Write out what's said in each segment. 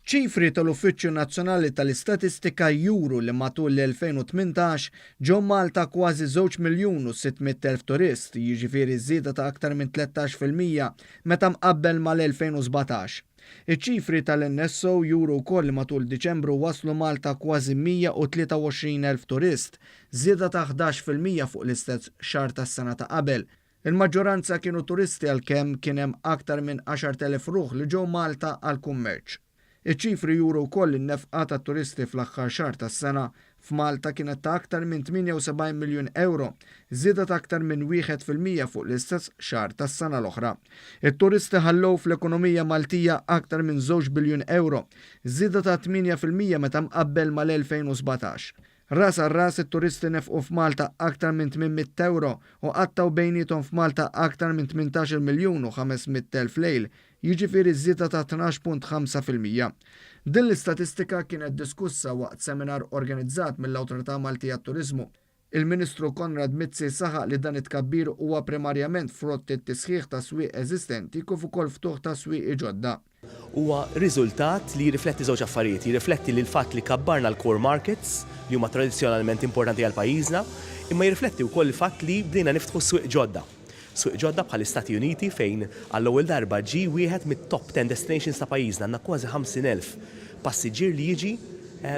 Ċifri tal-Uffiċċju Nazzjonali tal-Istatistika juru li matul l-2018 ġew Malta kważi żewġ miljun u 600,000 turist, jiġifieri żieda ta' aktar minn 13% meta mqabbel mal-2017. Iċ-ċifri tal-NSO juru wkoll li matul Diċembru waslu Malta kważi 123,000 turist, żieda ta' 11% fuq l-istess xahar tas-sena ta' qabel. Il-maġġoranza kienu turisti għalkemm kien hemm aktar minn 10,000 ruħ li ġew Malta għall-kummerċ. Iċ-ċifri juru wkoll li n-nefqa tat-turisti fl-aħħar xahar tas-sena f'Malta kienet ta' aktar minn 78 miljun ewro, żieda ta' aktar minn 1% fuq l-istess xahar tas-sena l-oħra. It-turisti ħallew fl-ekonomija Maltija aktar minn żewġ biljun ewro, żieda ta' 8% meta mqabbel mal-2017. Ras għal ras it-turisti nefqu f'Malta aktar minn 800 ewro u qattgħu bejniethom f'Malta aktar minn 18-il miljun u 500,000 lejl, jiġifieri żieda ta' 12.5%. Din l-istatistika kienet diskussa waqt seminar organizzat mill-Awtorità Maltija għat-Turiżmu. Il-Ministru Konrad Mizzi saħaq li dan it-tkabbir huwa primarjament frott it-tisħiħ ta' swieq eżistenti kif ukoll ftuħ ta' swieqi ġodda. Huwa riżultat li jirrifletti żewġ affarijiet, jirrifletti li l-fatt li kabbarna l-core markets, li huma tradizzjonalment importanti għal pajjiżna, imma jirrifletti wkoll il-fatt li bdejna niftħu swieq ġodda. Swieq ġodda bħall-Istati Uniti fejn għall-ewwel darba ġie wieħed mit-top ten destinations ta' pajjiżna, għandna kważi 50,000 passiġġier li jiġi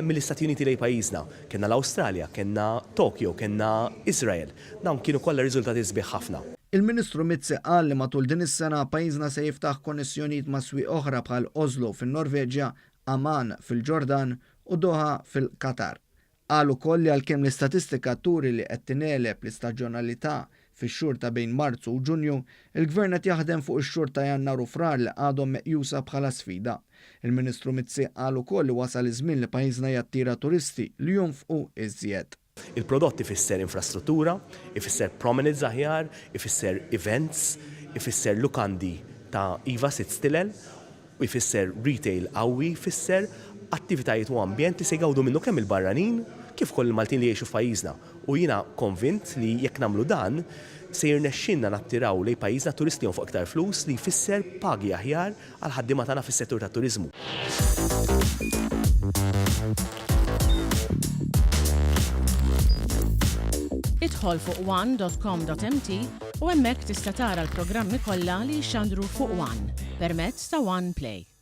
mill-Istati Uniti lejn pajjiżna. Kellna l-Awstralja, kellna Tokyo, kellna Iżrael. Dawn kienu kollha riżultati sbieħ ħafna. Il-Ministru Mizzi qal li matul din is-sena pajjiżna se jiftaħ konnessjonijiet ma' swieq oħra bħal Oslo fin-Norveġja, Amman fil-Ġordan u Doha fil-Qatar. Qal ukoll li għalkemm l-istatistika turi li qed tingħeleb l-istaġjonalità fix-xhur ta' bejn Marzu u Ġunju, il-Gvern qed jaħdem fuq ix-xhur ta' Jannar u Frar li għadhom meqjusa bħala sfida. Il-Ministru Mizzi qal ukoll li wasal iż-żmien li pajjiżna jattira turisti li jonfqu iżjed. Il-prodott ifisser infrastruttura, ifisser promenades aħjar, ifisser events, ifisser lukandi ta' iva sitt stilel, ifisser retail qawwi, jfisser attivitajiet u ambjent li se jgawdu minnu kemm il-barranin kif ukoll il-Maltin li jgħixu f'pajjiżna. U jiena konvint li jekk nagħmlu dan, se jirnexxielna nattiraw lejn pajjiżna turisti li jonfqu iktar flus li jfisser pagi aħjar għall-ħaddiema tagħna fis-settur tat-turiżmu. Idħol fuq one.com.mt u hemmhekk tista' tara l-programmi kollha li jixxandru fuq One permezz ta' One Play.